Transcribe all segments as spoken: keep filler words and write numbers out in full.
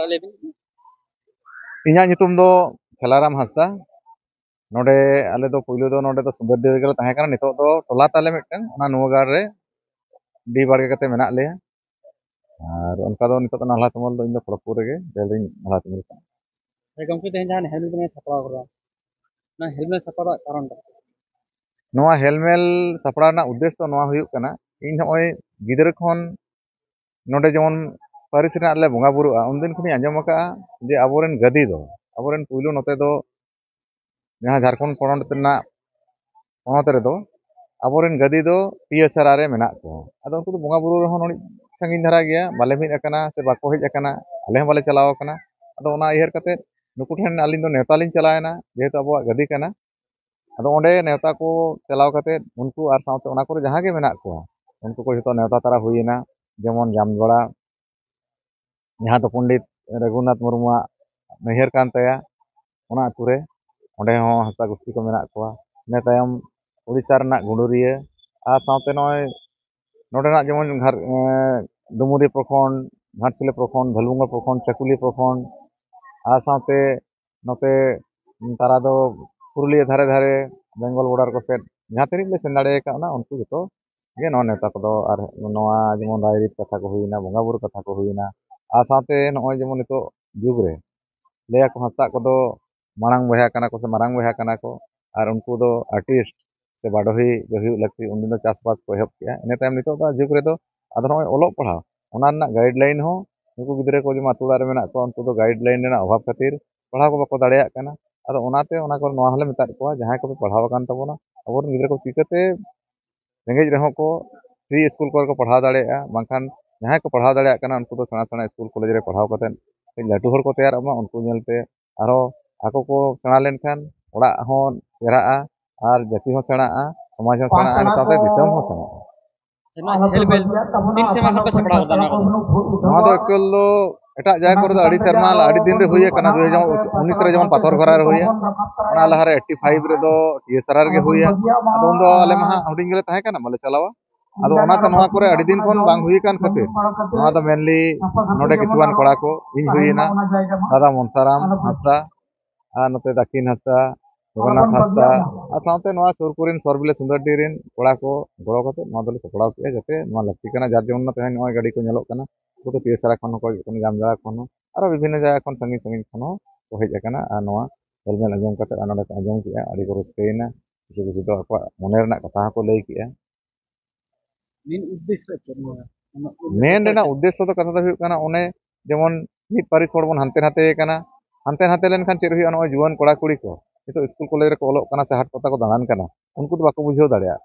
ᱞᱟᱹᱭ ᱵᱤᱱ᱾ ᱤᱧᱟᱹᱜ ᱧᱩᱛᱩᱢ ᱫᱚ ᱠᱷᱮᱞᱟᱨᱟᱢ ᱦᱟᱸᱥᱫᱟ᱾ ᱱᱚᱰᱮ ᱟᱞᱮ ᱫᱚ ᱯᱩᱭᱞᱩ ᱫᱚ ᱱᱚᱰᱮ ᱫᱚ ᱥᱩᱵᱟᱹᱨᱰᱤ ᱨᱮᱜᱮ ᱞᱮ ᱛᱟᱦᱮᱸ ᱠᱟᱱᱟ᱾ ᱱᱤᱛᱚᱜ ᱫᱚ ᱴᱚᱞᱟ ᱛᱟᱞᱮ ᱢᱤᱫᱴᱟᱝ, ᱚᱱᱟ ᱱᱚᱣᱟ ᱜᱟᱲ ᱨᱮ ᱰᱤ ᱵᱟᱲᱜᱮ ᱠᱟᱛᱮ ᱢᱮᱱᱟᱜ ᱞᱮᱭᱟ᱾ ᱟᱨ ᱚᱱᱠᱟ ᱫᱚ ᱱᱤᱛᱚᱜ ᱫᱚ ᱱᱟᱞᱦᱟ ᱛᱩᱢᱟᱹᱞ ᱫᱚ ᱤᱧ ᱫᱚ ᱠᱷᱚᱲᱚᱜᱽᱯᱩᱨ ᱨᱮᱜᱮ ᱡᱮᱞ ᱨᱤᱧ ᱱᱟᱞᱦᱟ ᱛᱩᱢᱟᱹᱞ ᱠᱟᱱᱟ᱾ ᱦᱮᱸ ᱜᱚᱢᱠᱮ, ᱛᱮᱦᱮᱧ ᱡᱟᱦᱟᱸ helmet ᱵᱮᱱ ᱥᱟᱯᱲᱟᱣ ᱠᱟᱫᱟ, ᱚᱱᱟ helmet ᱥᱟᱯᱲᱟᱣ ᱨᱮᱱᱟᱜ ᱠᱟᱨᱚᱱ ᱫᱚ ᱪᱮᱫ? ᱱᱚᱣᱟ helmet ᱥᱟᱯᱲᱟᱣ ᱨᱮᱱᱟᱜ ᱩᱫᱽᱫᱮᱥ ᱫᱚ ᱱᱚᱣᱟ ᱦᱩᱭᱩᱜ ᱠᱟᱱᱟ, ᱤᱧ ᱱᱚᱜᱼᱚᱭ ᱜᱤᱫᱽᱨᱟᱹ ᱠᱷᱚᱱ ᱱᱚᱰᱮ ᱡᱮᱢᱚᱱ ᱯᱟᱹᱨᱤᱥ ᱨᱮᱱᱟᱜ ᱞᱮ ᱵᱚᱸᱜᱟ ᱵᱩᱨᱩᱜᱼᱟ, ᱩᱱᱫᱤᱱ ᱠᱷᱚᱱᱤᱧ ᱟᱸᱡᱚᱢ ᱟᱠᱟᱫᱼᱟ ᱡᱮ ᱟᱵᱚᱨᱮᱱ ᱜᱟᱹᱫᱤ ᱫᱚ, ᱟᱵᱚᱨᱮᱱ ᱯᱩᱭᱞᱩ ᱱᱚᱛᱮ ᱫᱚ ᱡᱟᱦᱟᱸ ᱡᱷᱟᱲᱠᱷᱚᱸᱰ ᱯᱚᱱᱚᱛ ᱨᱮᱱᱟᱜ, ᱯᱚᱱᱚᱛ ᱨᱮᱫᱚ ᱟᱵᱚᱨᱮᱱ ᱜᱟᱹᱫᱤ ᱫᱚ ᱴᱤ ᱮᱥ ᱟᱨ ᱟᱨ ᱨᱮ ᱢᱮᱱᱟᱜ ᱠᱚᱣᱟ᱾ ᱟᱫᱚ ᱩᱱᱠᱩ ᱫᱚ ᱵᱚᱸᱜᱟ ᱵᱩᱨᱩ ᱨᱮᱦᱚᱸ ᱱᱩᱱᱟᱹᱜ ᱥᱟᱺᱜᱤᱧ ᱫᱷᱟᱨᱟ ᱜᱮᱭᱟ, ᱵᱟᱞᱮ ᱢᱤᱫ ᱟᱠᱟᱱᱟ ᱥᱮ ᱵᱟᱠᱚ ᱦᱮᱡ ᱟᱠᱟᱱᱟ, ᱟᱞᱮ ᱦᱚᱸ ᱵᱟᱞᱮ ᱪᱟᱞᱟᱣ ᱟᱠᱟᱱᱟ᱾ ᱟᱫᱚ ᱚᱱᱟ ᱩᱭᱦᱟᱹᱨ ᱠᱟᱛᱮ ᱱᱩᱠᱩ ᱴᱷᱮᱱ ᱟᱹᱞᱤᱧ ᱫᱚ ᱱᱮᱣᱛᱟ ᱞᱤᱧ ᱪᱟᱞᱟᱣᱮᱱᱟ, ᱡᱮᱦᱮᱛᱩ ᱟᱵᱚᱣᱟᱜ ᱜᱟᱹᱫᱤ ᱠᱟᱱᱟ᱾ ᱟᱫᱚ ᱚᱸᱰᱮ ᱱᱮᱣᱛᱟ ᱠᱚ ᱪᱟᱞᱟᱣ ᱠᱟᱛᱮ ᱩᱱᱠᱩ ᱟᱨ ᱥᱟᱶᱛᱮ ᱚᱱᱟ ᱠᱚᱨᱮ ᱡᱟᱦᱟᱸ ᱜᱮ ᱢᱮᱱᱟᱜ ᱠᱚᱣᱟ, ᱩᱱᱠᱩ ᱠᱚ ᱡᱷᱚᱛᱚ ᱱᱮᱣᱛᱟ ᱛᱟᱨᱟ ᱦᱩᱭᱮᱱᱟ᱾ ᱡᱮᱢᱚᱱ ᱡᱟᱢᱡᱚᱲᱟ, ᱡᱟᱦᱟᱸ ᱫᱚ ᱯᱚᱱᱰᱤᱛ ᱨᱚᱜᱷᱩᱱᱟᱛᱷ ᱢᱩᱨᱢᱩᱣᱟᱜ ᱱᱟᱹᱭᱦᱟᱹᱨ ᱠᱟᱱ ᱛᱟᱭᱟ, ᱚᱱᱟ ᱟᱹᱛᱩ ᱨᱮ, ᱚᱸᱰᱮ ᱦᱚᱸ ᱦᱟᱸᱥᱫᱟ ᱜᱩᱥᱴᱤ ᱠᱚ ᱢᱮᱱᱟᱜ ᱠᱚᱣᱟ᱾ ᱤᱱᱟᱹ ᱛᱟᱭᱚᱢ ᱩᱲᱤᱥᱥᱟ ᱨᱮᱱᱟᱜ ᱜᱩᱰᱩᱨᱤᱭᱟᱹ, ᱟᱨ ᱥᱟᱶᱛᱮ ᱱᱚᱜᱼᱚᱭ ᱱᱚᱰᱮᱱᱟᱜ ᱡᱮᱢᱚᱱ ᱜᱷᱟᱨ-, ᱮᱸ, ᱰᱩᱢᱩᱨᱤ ᱯᱨᱚᱠᱷᱚᱸᱰ, ᱜᱷᱟᱴᱥᱤᱞᱟᱹ ᱯᱨᱚᱠᱷᱚᱸᱰ, ᱵᱷᱟᱞᱩᱵᱚᱝᱜᱟ ᱯᱨᱚᱠᱷᱚᱸᱰ, ᱪᱟᱠᱩᱞᱤᱭᱟᱹ ᱯᱨᱚᱠᱷᱚᱸᱰ, ᱟᱨ ᱥᱟᱶᱛᱮ ᱱᱚᱛᱮ ᱛᱟᱨᱟ ᱫᱚ ᱯᱩᱨᱩᱞᱤᱭᱟᱹ ᱫᱷᱟᱨᱮ ᱫᱷᱟᱨᱮ, ᱵᱮᱝᱜᱚᱞ ᱵᱚᱰᱟᱨ ᱠᱚ ᱥᱮᱫ ᱡᱟᱦᱟᱸ ᱛᱤᱱᱟᱹᱜ ᱞᱮ ᱥᱮᱱ ᱫᱟᱲᱮ ᱠᱟᱣᱱᱟ, ᱩᱱᱠᱩ ᱡᱚᱛᱚ ᱜᱮ ᱱᱚᱣᱟ ᱱᱮᱣᱛᱟ ᱠᱚᱫᱚ, ᱟᱨ ᱱᱚᱣᱟ ᱡᱮᱢᱚᱱ ᱨᱟᱭᱨᱤᱛ ᱠᱟᱛᱷᱟ ᱠᱚ ᱦᱩᱭᱱᱟ, ᱵᱚᱸᱜᱟ ᱵᱩᱨᱩ ᱠᱟᱛᱷᱟ ᱠᱚ ᱦᱩᱭᱱᱟ, ᱟᱨ ᱥᱟᱶᱛᱮ ᱱᱚᱜᱼᱚᱭ ᱡᱮᱢᱚᱱ ᱱᱤᱛᱚᱜ ᱡᱩᱜᱽ ᱨᱮ ᱞᱟᱹᱭᱟᱠᱚ ᱦᱟᱸᱥᱫᱟᱜ ᱠᱚᱫᱚ ᱢᱟᱲᱟᱝ ᱵᱚᱭᱦᱟ ᱠᱟᱱᱟ ᱠᱚ ᱥᱮ ᱢᱟᱨᱟᱝ ᱵᱚᱭᱦᱟ ᱠᱟᱱᱟ ᱠᱚ, ᱟᱨ ᱩᱱᱠᱩ ᱫᱚ ᱟᱨᱴᱤᱥᱴ ᱥᱮ ᱵᱟᱰᱚᱦᱤ ᱜᱮ ᱦᱩᱭᱩᱜ ᱞᱟᱹᱠᱛᱤ᱾ ᱩᱱᱫᱤᱱ ᱫᱚ ᱪᱟᱥᱵᱟᱥ ᱠᱚ ᱮᱦᱚᱵ ᱠᱮᱜᱼᱟ, ᱤᱱᱟᱹ ᱛᱟᱭᱚᱢ ᱱᱤᱛᱚᱜ ᱫᱚ ᱡᱩᱜᱽ ᱨᱮᱫᱚ ᱟᱫᱚ ᱱᱚᱜᱼᱚᱭ ᱚᱞᱚᱜ ᱯᱟᱲᱦᱟᱣ, ᱚᱱᱟ ᱨᱮᱱᱟᱜ ᱜᱟᱭᱤᱰ ᱞᱟᱭᱤᱱ ᱦᱚᱸ ᱱᱩᱠᱩ ᱜᱤᱫᱽᱨᱟᱹ ᱠᱚ ᱡᱮᱢᱚᱱ ᱟᱹᱛᱩ ᱚᱲᱟᱜ ᱨᱮ ᱢᱮᱱᱟᱜ ᱠᱚᱣᱟ, ᱩᱱᱠᱩ ᱫᱚ ᱜᱟᱭᱤᱰ ᱞᱟᱭᱤᱱ ᱨᱮᱱᱟᱜ ᱚᱵᱷᱟᱵᱽ ᱠᱷᱟᱹᱛᱤᱨ ᱯᱟᱲᱦᱟᱣ ᱠᱚ ᱵᱟᱠᱚ ᱫᱟᱲᱮᱭᱟᱜ ᱠᱟᱱᱟ᱾ ᱟᱫᱚ ᱚᱱᱟᱛᱮ ᱚᱱᱟ ᱠᱚᱨᱮ ᱱᱚᱣᱟ ᱦᱚᱸᱞᱮ ᱢᱮᱛᱟᱫ ᱠᱚᱣᱟ, ᱡᱟᱦᱟᱸᱭ ᱠᱚᱯᱮ ᱯᱟᱲᱦᱟᱣ ᱟᱠᱟᱱ ᱛᱟᱵᱚᱱᱟ, ᱟᱵᱚᱨᱮᱱ ᱜᱤᱫᱽᱨᱟᱹ ᱠᱚ ᱪᱤᱠᱟᱹᱛᱮ ᱨᱮᱸᱜᱮᱡ ᱨᱮᱦᱚᱸ ᱠᱚ ᱯᱷᱨᱤ ᱥᱠᱩᱞ ᱠᱚᱨᱮ ᱠᱚ ᱯᱟᱲᱦᱟᱣ ᱫᱟᱲᱮᱭᱟᱜᱼᱟ, ᱵᱟᱝᱠᱷᱟᱱ ᱡᱟᱦᱟᱸᱭ ᱠᱚ ᱯᱟᱲᱦᱟᱣ ᱫᱟᱲᱮᱭᱟᱜ ᱠᱟᱱᱟ, ᱩᱱᱠᱩ ᱫᱚ ᱥᱮᱬᱟ ᱥᱮᱬᱟ ᱥᱠᱩᱞ ᱠᱚᱞᱮᱡᱽ ᱨᱮ ᱯᱟᱲᱦᱟᱣ ᱠᱟᱛᱮ ᱠᱟᱹᱡ ᱞᱟᱹᱴᱩ ᱦᱚᱲ ᱠᱚ ᱛᱮᱭᱟᱨᱚᱜ ᱢᱟ, ᱩᱱᱠᱩ ᱧᱮᱞᱛᱮ ᱟᱨᱦᱚᱸ ᱟᱠᱚ ᱠᱚ ᱥᱮᱬᱟ ᱞᱮᱱᱠᱷᱟᱱ ᱚᱲᱟᱜ ᱦᱚᱸ ᱪᱮᱦᱨᱟᱜᱼᱟ, ᱟᱨ ᱡᱟᱹᱛᱤ ᱦᱚᱸ ᱥᱮᱬᱟᱜᱼᱟ, ᱥᱚᱢᱟᱡᱽ ᱦᱚᱸ ᱥᱮᱬᱟᱜᱼᱟ, ᱚᱱᱟ ᱥᱟᱶᱛᱮ ᱫᱤᱥᱚᱢ ᱦᱚᱸ ᱥᱮᱬᱟᱜᱼᱟ᱾ ᱟᱪᱪᱷᱟ, ᱱᱚᱣᱟ ᱦᱮᱞᱢᱮᱴ ᱛᱤᱱ ᱥᱮᱨᱢᱟ ᱠᱷᱚᱱ ᱯᱮ ᱥᱟᱯᱲᱟᱣ ᱠᱟᱫᱟ ᱱᱚᱣᱟ ᱠᱚᱫᱚ? ᱱᱚᱣᱟ ᱫᱚ ᱮᱠᱪᱩᱭᱟᱞ ᱫᱚ ᱮᱴᱟᱜ ᱡᱟᱭᱜᱟ ᱠᱚᱨᱮ ᱫᱚ ᱟᱹᱰᱤ ᱥᱮᱨᱢᱟ, ᱟᱹᱰᱤ ᱫᱤᱱ ᱨᱮ ᱦᱩᱭ ᱟᱠᱟᱱᱟ, ᱫᱩ ᱦᱟᱡᱟᱨ ᱩᱱᱤᱥ ᱨᱮ ᱡᱮᱢᱚᱱ ᱯᱟᱛᱷᱚᱨ ᱜᱷᱚᱨᱟ ᱨᱮ ᱦᱩᱭᱟ, ᱚᱱᱟ ᱞᱟᱦᱟᱨᱮ ᱮᱭᱤᱴᱴᱤ ᱯᱷᱟᱭᱤᱵᱷ ᱨᱮᱫᱚ ᱴᱤ ᱮᱥ ᱟᱨ ᱟᱨ ᱜᱮ ᱦᱩᱭᱟ᱾ ᱟᱫᱚ ᱩᱱᱫᱚ ᱟᱞᱮ ᱢᱟ ᱦᱟᱸᱜ ᱦᱩᱰᱤᱧ ᱜᱮᱞᱮ ᱛᱟᱦᱮᱸ ᱠᱟᱱᱟ, ᱵᱟᱞᱮ ᱪᱟᱞᱟᱣᱟ᱾ ᱟᱫᱚ ᱚᱱᱟᱛᱮ ᱱᱚᱣᱟ ᱠᱚᱨᱮ ᱟᱹᱰᱤ ᱫᱤᱱ ᱠᱷᱚᱱ ᱵᱟᱝ ᱦᱩᱭ ᱟᱠᱟᱱ ᱠᱷᱟᱹᱛᱤᱨ ᱱᱚᱣᱟ ᱫᱚ mainly ᱱᱚᱰᱮ ᱠᱤᱪᱷᱩᱜᱟᱱ ᱠᱚᱲᱟ ᱠᱚ, ᱤᱧ ᱦᱩᱭᱮᱱᱟ, ᱫᱟᱫᱟ ᱢᱚᱱᱥᱟᱨᱟᱢ ᱦᱟᱸᱥᱫᱟ, ᱟᱨ ᱱᱚᱛᱮ ᱫᱟᱠᱤᱱ ᱦᱟᱸᱥᱫᱟ, ᱡᱚᱜᱚᱱᱱᱟᱛᱷ ᱦᱟᱸᱥᱫᱟ, ᱟᱨ ᱥᱟᱶᱛᱮ ᱱᱚᱣᱟ ᱥᱩᱨ ᱠᱚᱨᱮᱱ ᱥᱚᱨᱵᱤᱞᱟ ᱥᱩᱱᱫᱚᱨᱰᱤ ᱨᱮᱱ ᱠᱚᱲᱟ ᱠᱚ ᱜᱚᱲᱚ ᱠᱟᱛᱮ ᱱᱚᱣᱟ ᱫᱚᱞᱮ ᱥᱟᱯᱲᱟᱣ ᱠᱮᱜᱼᱟ, ᱡᱟᱛᱮ ᱱᱚᱣᱟ ᱞᱟᱹᱠᱛᱤ ᱠᱟᱱᱟ᱾ ᱡᱟᱨ ᱡᱮᱢᱚᱱ ᱛᱮᱦᱮᱧ ᱱᱚᱜᱼᱚᱭ ᱜᱟᱹᱰᱤ ᱠᱚ ᱧᱮᱞᱚᱜ ᱠᱟᱱᱟ, ᱩᱱᱠᱩ ᱫᱚ ᱯᱤᱭᱟᱹᱥᱟᱲᱟ ᱠᱷᱚᱱ ᱦᱚᱸᱠᱚ ᱦᱤᱡᱩᱜ ᱠᱟᱱᱟ, ᱡᱟᱢᱡᱟᱲᱟ ᱠᱷᱚᱱ ᱦᱚᱸ, ᱟᱨᱚ ᱵᱤᱵᱷᱤᱱᱱᱚ ᱡᱟᱭᱜᱟ ᱠᱷᱚᱱ ᱥᱟᱺᱜᱤᱧ ᱥᱟᱺᱜᱤᱧ ᱠᱷᱚᱱ ᱦᱚᱸ ᱠᱚ ᱦᱮᱡ ᱟᱠᱟᱱᱟ᱾ ᱟᱨ ᱱᱚᱣᱟ ᱦᱮᱞᱢᱮᱞ ᱟᱸᱡᱚᱢ ᱠᱟᱛᱮ ᱟᱨ ᱱᱚᱰᱮ ᱠᱚ ᱟᱸᱡᱚᱢ ᱠᱮᱜᱼᱟ, ᱟᱹᱰᱤ ᱠᱚ ᱨᱟᱹᱥᱠᱟᱹᱭᱮᱱᱟ᱾ ᱠᱤᱪᱷᱩ ᱠᱤᱪᱷᱩ ᱫᱚ ᱟᱠᱚᱣᱟᱜ ᱢᱚᱱᱮ ᱨᱮᱱᱟᱜ ᱠᱟᱛᱷᱟ ᱦᱚᱸᱠᱚ ᱞᱟᱹᱭ ᱠᱮᱜᱼᱟ᱾ ᱢᱮᱱ ᱩᱫᱽᱫᱮᱥᱥᱚ ᱪᱮᱫ ᱱᱚᱣᱟ? ᱟᱢᱟᱜ ᱩᱫᱽᱫᱮᱥᱥᱚ ᱢᱮᱱ ᱪᱮᱫ? ᱨᱮᱱᱟᱜ ᱩᱫᱽᱫᱮᱥᱥᱚ ᱫᱚ ᱠᱟᱛᱷᱟ ᱫᱚ ᱦᱩᱭᱩᱜ ᱠᱟᱱᱟ, ᱚᱱᱮ ᱡᱮᱢᱚᱱ ᱢᱤᱫ ᱯᱟᱹᱨᱤᱥ ᱦᱚᱲ ᱵᱚᱱ ᱦᱟᱱᱛᱮ ᱱᱟᱛᱮ ᱠᱟᱱᱟ, ᱦᱟᱱᱛᱮ ᱱᱟᱛᱮ ᱞᱮᱱᱠᱷᱟᱱ ᱪᱮᱫ ᱦᱩᱭᱩᱜᱼᱟ? ᱱᱚᱜᱼᱚᱭ ᱡᱩᱣᱟᱹᱱ ᱠᱚᱲᱟ ᱠᱩᱲᱤ ᱠᱚ ᱱᱤᱛᱚᱜ ᱥᱠᱩᱞ ᱠᱚᱞᱮᱡᱽ ᱨᱮᱠᱚ ᱚᱞᱚᱜ ᱠᱟᱱᱟ ᱥᱮ ᱦᱟᱴ ᱯᱟᱛᱟ ᱠᱚ ᱫᱟᱬᱟᱱ ᱠᱟᱱᱟ, ᱩᱱᱠᱩ ᱫᱚ ᱵᱟᱠᱚ ᱵᱩᱡᱷᱟᱹᱣ ᱫᱟᱲᱮᱭᱟᱜᱼᱟ,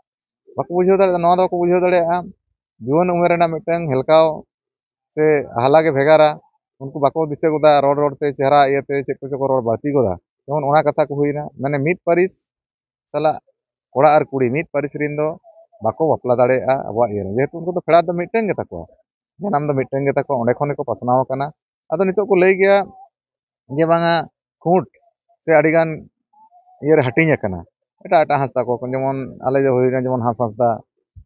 ᱵᱟᱠᱚ ᱵᱩᱡᱷᱟᱹᱣ ᱫᱟᱲᱮᱭᱟᱜᱼᱟ᱾ ᱱᱚᱣᱟ ᱫᱚ ᱵᱟᱠᱚ ᱵᱩᱡᱷᱟᱹᱣ ᱫᱟᱲᱮᱭᱟᱜᱼᱟ, ᱡᱩᱣᱟᱹᱱ ᱩᱢᱮᱨ ᱨᱮᱱᱟᱜ ᱢᱤᱫᱴᱟᱝ ᱦᱮᱞᱠᱟᱣ ᱥᱮ ᱦᱟᱞᱟ ᱜᱮ ᱵᱷᱮᱜᱟᱨᱟ᱾ ᱩᱱᱠᱩ ᱵᱟᱠᱚ ᱫᱤᱥᱟᱹ ᱜᱚᱫᱟ ᱨᱚᱲ ᱨᱚᱲ ᱛᱮ, ᱪᱮᱦᱨᱟ ᱤᱭᱟᱹᱛᱮ ᱪᱮᱫ ᱠᱚᱪᱚ ᱠᱚ ᱨᱚᱲ ᱵᱟᱹᱲᱛᱤ ᱜᱚᱫᱟ᱾ ᱡᱮᱢᱚᱱ ᱚᱱᱟ ᱠᱟᱛᱷᱟ ᱠᱚ ᱦᱩᱭᱱᱟ, ᱢᱟᱱᱮ ᱢᱤᱫ ᱯᱟᱹᱨᱤᱥ ᱥᱟᱞᱟᱜ ᱠᱚᱲᱟ ᱟᱨ ᱠᱩᱲᱤ ᱢᱤᱫ ᱯᱟᱹᱨᱤᱥ ᱨᱮᱱ ᱫᱚ ᱵᱟᱠᱚ ᱵᱟᱯᱞᱟ ᱫᱟᱲᱮᱭᱟᱜᱼᱟ ᱟᱵᱚᱣᱟᱜ ᱤᱭᱟᱹ ᱨᱮ, ᱡᱮᱦᱮᱛᱩ ᱩᱱᱠᱩ ᱫᱚ ᱯᱷᱮᱰᱟᱛ ᱫᱚ ᱢᱤᱫᱴᱟᱝ ᱜᱮᱛᱟ ᱠᱚᱣᱟ, ᱡᱟᱱᱟᱢ ᱫᱚ ᱢᱤᱫᱴᱟᱝ ᱜᱮᱛᱟ ᱠᱚᱣᱟ, ᱚᱸᱰᱮ ᱠᱷᱚᱱ ᱜᱮᱠᱚ ᱯᱟᱥᱱᱟᱣ ᱟᱠᱟᱱᱟ᱾ ᱟᱫᱚ ᱱᱤᱛᱚᱜ ᱠᱚ ᱞᱟᱹᱭ ᱜᱮᱭᱟ ᱡᱮ ᱵᱟᱝᱟ ᱠᱷᱩᱸᱴ ᱥᱮ ᱟᱹᱰᱤᱜᱟᱱ ᱤᱭᱟᱹᱨᱮ ᱦᱟᱹᱴᱤᱧ ᱟᱠᱟᱱᱟ ᱮᱴᱟᱜ ᱮᱴᱟᱜ ᱦᱟᱸᱥᱫᱟ ᱠᱚ, ᱡᱮᱢᱚᱱ ᱟᱞᱮ ᱫᱚ ᱦᱩᱭᱱᱟ ᱡᱮᱢᱚᱱ ᱦᱟᱸᱥ ᱦᱟᱸᱥᱫᱟ,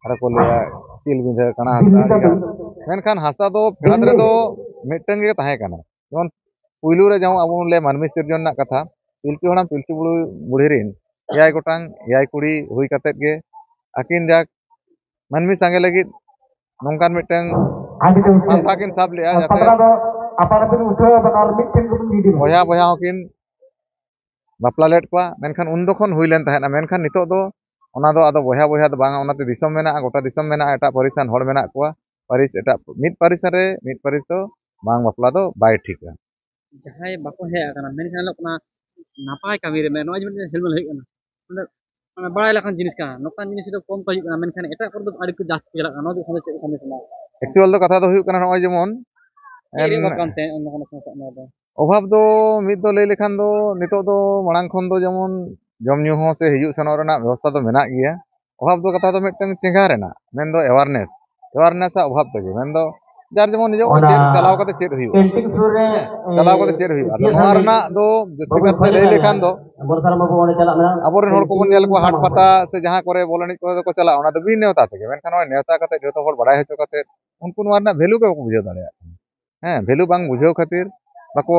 ᱟᱨᱚ ᱠᱚ ᱞᱟᱹᱭᱟ ᱪᱤᱞ ᱵᱤᱸᱫᱷᱟᱹ, ᱠᱟᱬᱟ ᱦᱟᱸᱥᱫᱟ, ᱟᱹᱰᱤᱜᱟᱱ᱾ ᱢᱮᱱᱠᱷᱟᱱ ᱦᱟᱸᱥᱫᱟ ᱫᱚ ᱯᱷᱮᱰᱟᱛ ᱨᱮᱫᱚ ᱢᱤᱫᱴᱟᱝ ᱜᱮ ᱛᱟᱦᱮᱸ ᱠᱟᱱᱟ᱾ ᱡᱮᱢᱚᱱ ᱯᱩᱭᱞᱩ ᱨᱮ ᱡᱮᱢᱚᱱ ᱟᱵᱚ ᱵᱚᱱ ᱞᱟᱹᱭᱟ ᱢᱟᱹᱱᱢᱤ ᱥᱤᱨᱡᱚᱱ ᱨᱮᱱᱟᱜ ᱠᱟᱛᱷᱟ, ᱯᱤᱞᱪᱩ ᱦᱟᱲᱟᱢ ᱯᱤᱞᱪᱩ ᱵᱩᱲᱦᱤ, ᱵᱩᱲᱦᱤ ᱨᱮᱱ ᱮᱭᱟᱭ ᱜᱚᱴᱟᱝ ᱮᱭᱟᱭ ᱠᱩᱲᱤ ᱦᱩᱭ ᱠᱟᱛᱮᱫ ᱜᱮ ᱟᱹᱠᱤᱱ ᱡᱟᱠ ᱢᱟᱹᱱᱢᱤ ᱥᱟᱸᱜᱮ ᱞᱟᱹᱜᱤᱫ ᱱᱚᱝᱠᱟᱱ ᱢᱤᱫᱴᱟᱝ ᱟᱹᱰᱤ ᱵᱮᱥ᱾ ᱯᱟᱱᱛᱷᱟ ᱠᱤᱱ ᱥᱟᱵ ᱞᱮᱜᱼᱟ, ᱡᱟᱛᱮ ᱯᱟᱛᱲᱟ ᱫᱚ ᱟᱯᱟᱱ ᱟᱹᱯᱤᱱ ᱩᱴᱷᱟᱹᱣ ᱟᱵᱚᱱ ᱟᱨ ᱢᱤᱫᱴᱷᱮᱱ ᱜᱮᱵᱚᱱ ᱜᱤᱰᱤ ᱢᱟ᱾ ᱵᱚᱭᱦᱟ ᱵᱚᱭᱦᱟ ᱦᱚᱸᱠᱤᱱ ᱵᱟᱯᱞᱟ ᱞᱮᱫ ᱠᱚᱣᱟ, ᱢᱮᱱᱠᱷᱟᱱ ᱩᱱ ᱫᱚ ᱠᱷᱚᱱ ᱦᱩᱭ ᱞᱮᱱ ᱛᱟᱦᱮᱸᱫᱼᱟ᱾ ᱢᱮᱱᱠᱷᱟᱱ ᱱᱤᱛᱚᱜ ᱫᱚ ᱚᱱᱟ ᱫᱚ ᱟᱫᱚ ᱵᱚᱭᱦᱟ ᱵᱚᱭᱦᱟ ᱫᱚ ᱵᱟᱝᱟ, ᱚᱱᱟᱛᱮ ᱫᱤᱥᱚᱢ ᱢᱮᱱᱟᱜᱼᱟ, ᱜᱚᱴᱟ ᱫᱤᱥᱚᱢ ᱢᱮᱱᱟᱜᱼᱟ, ᱮᱴᱟᱜ ᱯᱟᱹᱨᱤᱥ ᱟᱱ ᱦᱚᱲ ᱢᱮᱱᱟᱜ ᱠᱚᱣᱟ᱾ ᱯᱟᱹᱨᱤᱥ ᱮᱴᱟᱜ, ᱢᱤᱫ ᱯᱟᱹᱨᱤᱥ ᱨᱮ ᱢᱤᱫ ᱯᱟᱹᱨᱤᱥ ᱫᱚ ᱵᱟᱝ ᱵᱟᱯᱞᱟ ᱫᱚ ᱵᱟᱭ ᱴᱷᱤᱠᱟ᱾ ᱡᱟᱦᱟᱸᱭ ᱵᱟᱠᱚ ᱦᱮᱡ ᱟᱠᱟᱱᱟ, ᱢᱮᱱᱠᱷᱟᱱ ᱧᱮᱞᱚᱜ ᱠᱟᱱᱟ ᱱᱟᱯᱟᱭ ᱠᱟᱹᱢᱤ ᱨᱮ, ᱱᱚᱜᱼᱚᱭ ᱡᱮ ᱢᱤᱫᱴᱮᱱ ᱦᱮᱞᱢᱮᱞ ᱦᱩᱭᱩᱜ ᱠᱟᱱᱟ, ᱚᱸᱰᱮ ᱢᱟᱱᱮ ᱵᱟᱲᱟᱭ ᱞᱮᱠᱟᱱ ᱡᱤᱱᱤᱥ ᱠᱟᱱᱟ, ᱱᱚᱝᱠᱟᱱ ᱡᱤᱱᱤᱥ ᱫᱚ ᱠᱚᱢ ᱠᱚ ᱦᱤᱡᱩᱜ ᱠᱟᱱᱟ, ᱢᱮᱱᱠᱷᱟᱱ ᱮᱴᱟᱜ ᱠᱚᱨᱮ ᱫᱚ ᱟᱹᱰᱤ ᱠᱚ ᱡᱟᱹᱥᱛᱤ ᱪᱟᱞᱟᱜ ᱠᱟᱱᱟ᱾ ᱱᱚᱣᱟ ᱫᱚ ᱥᱟᱶᱛᱮ ᱪᱮᱫ ᱥᱟᱱᱫᱮᱥ ᱮᱢᱟ? Actual ᱫᱚ ᱠᱟᱛᱷᱟ ᱫᱚ ᱦᱩᱭᱩᱜ ᱠᱟᱱᱟ, ᱱᱚᱜᱼᱚᱭ ᱡᱮᱢᱚᱱ ᱪᱮᱫ ᱨᱮᱭᱟᱜ ᱮᱱ- ᱚᱵᱷᱟᱵ ᱠᱟᱱᱛᱮ ᱚᱱᱟ ᱠᱟᱱᱟ ᱥᱚᱢᱚᱥᱥᱟ ᱱᱚᱣᱟ ᱫᱚ? ᱚᱵᱷᱟᱵ ᱫᱚ ᱢᱤᱫ ᱫᱚ ᱞᱟᱹᱭ ᱞᱮᱠᱷᱟᱱ ᱫᱚ ᱱᱤᱛᱚᱜ ᱫᱚ ᱢᱟᱲᱟᱝ ᱠᱷᱚᱱ ᱫᱚ ᱡᱮᱢᱚᱱ ᱡᱚᱢ ᱧᱩ ᱦᱚᱸ ᱥᱮ ᱦᱤᱡᱩᱜ ᱥᱮᱱᱚᱜ ᱨᱮᱱᱟᱜ ᱵᱮᱵᱚᱥᱛᱷᱟ ᱫᱚ ᱢᱮᱱᱟᱜ ᱜᱮᱭᱟ᱾ ᱚᱵᱷᱟᱵ ᱫᱚ ᱠᱟᱛᱷᱟ ᱫᱚ ᱢᱤᱫᱴᱟᱝ ᱪᱮᱸᱜᱷᱟ ᱨᱮᱱᱟᱜ, ᱢᱮᱱᱫᱚ awareness, awareness ᱟᱜ ᱚᱵᱷᱟᱵ ᱛᱮᱜᱮ, ᱢᱮᱱᱫᱚ ᱡᱟᱨ ᱡᱮᱢᱚᱱ ᱱᱤᱡᱮ ᱚᱱᱟ ᱪᱮᱫ ᱪᱟᱞᱟᱣ ᱠᱟᱛᱮ ᱪᱮᱫ ᱦᱩᱭᱩᱜᱼᱟ? ᱯᱮᱱᱴᱤᱝ ᱥᱩᱨ ᱨᱮ, ᱦᱮᱸ, ᱮ, ᱪᱟᱞᱟᱣ ᱠᱟᱛᱮ ᱪᱮᱫ ᱦᱩᱭᱩᱜᱼᱟ? ᱟᱫᱚ ᱤᱛᱤᱦᱟᱥ ᱱᱚᱣᱟ ᱨᱮᱱᱟᱜ ᱨᱮᱱᱟᱜ ᱫᱚ ᱡᱟᱹᱥᱛᱤ ᱵᱟᱵᱩ ᱠᱟᱨᱛᱮ ᱵᱷᱟᱹᱜᱤ ᱞᱟᱹᱭ ᱜᱮ ᱞᱮᱠᱷᱟᱱ ᱫᱚ ᱟᱵᱚᱨᱮᱱ ᱦᱚᱲ ᱠᱚᱵᱚᱱ ᱧᱮᱞ ᱠᱚᱣᱟ ᱦᱟᱴ ᱯᱟᱛᱟ ᱥᱮ ᱡᱟᱦᱟᱸ ᱠᱚᱨᱮ ᱵᱚᱞ ᱮᱱᱮᱡ ᱠᱚᱨᱮ ᱫᱚᱠᱚ ᱪᱟᱞᱟᱜᱼᱟ, ᱚᱱᱟ ᱫᱚ ᱵᱤᱱ ᱱᱮᱣᱛᱟ ᱛᱮᱜᱮ, ᱢᱮᱱᱠᱷᱟᱱ ᱱᱚᱜᱼᱚᱭ ᱱᱮᱣᱛᱟ ᱠᱟᱛᱮ ᱡᱚᱛᱚ ᱦᱚᱲ ᱵᱟᱲᱟᱭ ᱦᱚᱪᱚ ᱠᱟᱛᱮ ᱩᱱᱠᱩ ᱱᱚᱣᱟ ᱨᱮᱱᱟᱜ ᱵᱷᱮᱞᱩ ᱜᱮ ᱵᱟᱠᱚ ᱵᱩᱡᱷᱟᱹᱣ ᱫᱟᱲᱮᱭᱟᱜ ᱠᱟᱱᱟ᱾ ᱦᱮᱸ, ᱵᱷᱮᱞᱩ ᱵᱟᱝ ᱵᱩᱡᱷᱟᱹᱣ ᱠᱷᱟᱹᱛᱤᱨ ᱵᱟᱠᱚ,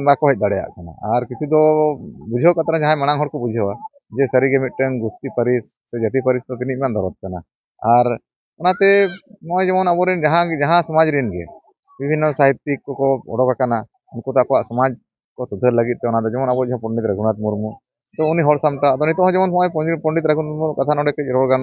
ᱵᱟᱠᱚ ᱦᱮᱡ ᱫᱟᱲᱮᱭᱟᱜ ᱠᱟᱱᱟ᱾ ᱟᱨ ᱠᱤᱪᱷᱩ ᱫᱚ ᱵᱩᱡᱷᱟᱹᱣ ᱠᱟᱛᱮ ᱨᱮᱦᱚᱸ ᱡᱟᱦᱟᱸᱭ ᱢᱟᱲᱟᱝ ᱦᱚᱲ ᱠᱚ ᱵᱩᱡᱷᱟᱹᱣᱟ ᱡᱮ ᱥᱟᱹᱨᱤᱜᱮ ᱢᱤᱫᱴᱟᱝ ᱜᱩᱥᱴᱤ ᱯᱟᱹᱨᱤᱥ ᱥᱮ ᱡᱟᱹᱛᱤ ᱯᱟᱹᱨᱤᱥ ᱫᱚ ᱛᱤᱱᱟᱹᱜ ᱜᱟᱱ ᱫᱚᱨᱚᱫ ᱠᱟᱱᱟ᱾ ᱟᱨ ᱚᱱᱟᱛᱮ ᱱᱚᱜᱼᱚᱭ ᱡᱮᱢᱚᱱ ᱟᱵᱚᱨᱮᱱ ᱡᱟᱦᱟᱸ, ᱡᱟᱦᱟᱸ ᱥᱚᱢᱟᱡᱽ ᱨᱮᱱ ᱜᱮ ᱵᱤᱵᱷᱤᱱᱱᱚ ᱥᱟᱦᱤᱛᱛᱤᱠ ᱠᱚᱠᱚ ᱚᱰᱚᱠ ᱟᱠᱟᱱᱟ, ᱩᱱᱠᱩ ᱫᱚ ᱟᱠᱚᱣᱟᱜ ᱥᱚᱢᱟᱡᱽ ᱠᱚ ᱥᱩᱫᱷᱟᱹᱨ ᱞᱟᱹᱜᱤᱫ ᱛᱮ, ᱚᱱᱟ ᱫᱚ ᱡᱮᱢᱚᱱ ᱟᱵᱚ ᱡᱟᱦᱟᱸ ᱯᱚᱱᱰᱤᱛ ᱨᱚᱜᱷᱩᱱᱟᱛᱷ ᱢᱩᱨᱢᱩ, ᱛᱚ ᱩᱱᱤ ᱦᱚᱲ ᱥᱟᱢᱴᱟᱣ, ᱟᱫᱚ ᱱᱤᱛᱚᱜ ᱦᱚᱸ ᱡᱮᱢᱚᱱ ᱱᱚᱜᱼᱚᱭ ᱯᱚᱱᱰᱤᱛ, ᱯᱚᱱᱰᱤᱛ ᱨᱚᱜᱷᱩᱱᱟᱛᱷ ᱢᱩᱨᱢᱩ ᱠᱟᱛᱷᱟ ᱱᱚᱰᱮ ᱠᱟᱹᱡ ᱨᱚᱲ ᱜᱟᱱ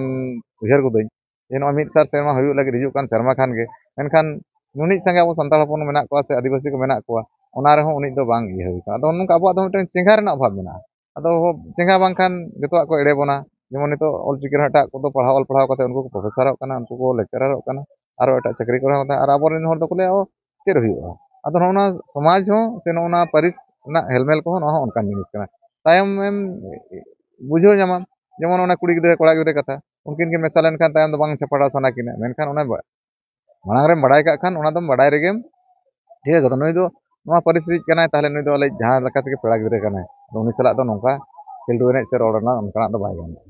ᱩᱭᱦᱟᱹᱨ ᱜᱚᱫᱟᱹᱧ, ᱡᱮ ᱱᱚᱜᱼᱚᱭ ᱢᱤᱫ ᱥᱟᱨ ᱥᱮᱨᱢᱟ ᱦᱩᱭᱩᱜ ᱞᱟᱹᱜᱤᱫ ᱦᱤᱡᱩᱜ ᱠᱟᱱ ᱥᱮᱨᱢᱟ ᱠᱷᱟᱱ ᱜᱮ, ᱢᱮᱱᱠᱷᱟᱱ ᱱᱩᱱᱤᱡ ᱥᱟᱸᱜᱮ ᱟᱵᱚ ᱥᱟᱱᱛᱟᱲ ᱦᱚᱯᱚᱱ ᱢᱮᱱᱟᱜ ᱠᱚᱣᱟ ᱥᱮ ᱟᱹᱫᱤᱵᱟᱹᱥᱤ ᱠᱚ ᱢᱮᱱᱟᱜ ᱠᱚᱣᱟ, ᱚᱱᱟ ᱨᱮᱦᱚᱸ ᱩᱱᱤ ᱫᱚ ᱵᱟᱝ ᱤᱭᱟᱹ ᱦᱩᱭ ᱠᱟᱱᱟ᱾ ᱟᱫᱚ ᱱᱚᱝᱠᱟ ᱟᱵᱚᱣᱟᱜ ᱫᱚ ᱢᱤᱫᱴᱟᱝ ᱪᱮᱸᱜᱷᱟ ᱨᱮᱱᱟᱜ ᱚᱵᱷᱟᱵᱽ ᱢᱮᱱᱟᱜᱼᱟ᱾ ᱟᱫᱚ ᱪᱮᱸᱜᱷᱟ ᱵᱟᱝᱠᱷᱟᱱ ᱡᱚᱛᱚᱣᱟᱜ ᱠᱚ ᱮᱲᱮ ᱵᱚᱱᱟ᱾ ᱡᱮᱢᱚᱱ ᱱᱤᱛᱚᱜ ᱚᱞ ᱪᱤᱠᱤ ᱨᱮᱦᱚᱸ ᱮᱴᱟᱜ ᱠᱚᱫᱚ ᱯᱟᱲᱦᱟᱣ, ᱚᱞ ᱯᱟᱲᱦᱟᱣ ᱠᱟᱛᱮ ᱩᱱᱠᱩ ᱠᱚ ᱯᱨᱚᱯᱷᱮᱥᱚᱨᱚᱜ ᱠᱟᱱᱟ, ᱩᱱᱠᱩ ᱠᱚ ᱞᱮᱠᱪᱟᱨᱟᱨᱚᱜ ᱠᱟᱱᱟ, ᱟᱨᱚ ᱮᱴᱟᱜ ᱪᱟᱹᱠᱨᱤ ᱠᱚᱨᱮ ᱦᱚᱸ, ᱟᱨ ᱟᱵᱚᱨᱮᱱ ᱦᱚᱲ ᱫᱚᱠᱚ ᱞᱟᱹᱭᱟ, "ᱚ, ᱪᱮᱫ ᱦᱩᱭᱩᱜᱼᱟ?" ᱟᱫᱚ ᱱᱚᱜᱼᱚ ᱱᱚᱣᱟ ᱥᱚᱢᱟᱡᱽ ᱦᱚᱸ ᱥᱮ ᱱᱚᱜᱼᱚ ᱱᱚᱣᱟ ᱯᱟᱹᱨᱤᱥ ᱨᱮᱱᱟᱜ ᱦᱮᱞᱢᱮᱞ ᱠᱚᱦᱚᱸ, ᱱᱚᱣᱟ ᱦᱚᱸ ᱚᱱᱠᱟᱱ ᱡᱤᱱᱤᱥ ᱠᱟᱱᱟ᱾ ᱛᱟᱭᱚᱢ ᱮᱢ ᱵᱩᱡᱷᱟᱹᱣ ᱧᱟᱢᱟ, ᱡᱮᱢᱚᱱ ᱚᱱᱟ ᱠᱩᱲᱤ ᱜᱤᱫᱽᱨᱟᱹ ᱠᱚᱲᱟ ᱜᱤᱫᱽᱨᱟᱹ ᱠᱟᱛᱷᱟ, ᱩᱱᱠᱤᱱ ᱠᱤᱱ ᱢᱮᱥᱟ ᱞᱮᱱᱠᱷᱟᱱ ᱛᱟᱭᱚᱢ ᱫᱚ ᱵᱟᱝ ᱪᱷᱟᱯᱲᱟᱣ ᱥᱟᱱᱟ ᱠᱤᱱᱟ, ᱢᱮᱱᱠᱷᱟᱱ ᱚᱱᱟ ᱵᱟ-, ᱢᱟᱲᱟᱝ ᱨᱮᱢ ᱵᱟᱲᱟᱭ ᱠᱟᱜ ᱠᱷᱟᱱ ᱚᱱᱟ ᱫᱚᱢ ᱵᱟᱲᱟᱭ ᱨᱮᱜᱮᱢ ᱴᱷᱤᱠᱟᱹ ᱜᱚᱫᱟ, ᱱᱩᱭ ᱫᱚ ᱱᱚᱣᱟ ᱯᱟᱹᱨᱤᱥ ᱨᱤᱱᱤᱡ ᱠᱟᱱᱟᱭ, ᱛᱟᱦᱞᱮ ᱱᱩᱭ ᱫᱚ ᱟᱞᱮ ᱡᱟᱦᱟᱸ ᱞᱮᱠᱟ ᱛᱮᱜᱮ ᱯᱮᱲᱟ ᱜᱤᱫᱽᱨᱟᱹ ᱠᱟᱱᱟᱭ, ᱟᱫᱚ ᱩᱱᱤ ᱥᱟᱞᱟᱜ ᱫᱚ ᱱᱚᱝᱠᱟ ᱠᱷᱮᱞᱰᱩ ᱮᱱᱮᱡ ᱥᱮ ᱨᱚᱲ ᱨᱮᱱᱟᱜ ᱚᱱᱠᱟᱱᱟᱜ ᱫᱚ ᱵᱟᱭ ᱜᱟᱱᱚᱜᱼᱟ᱾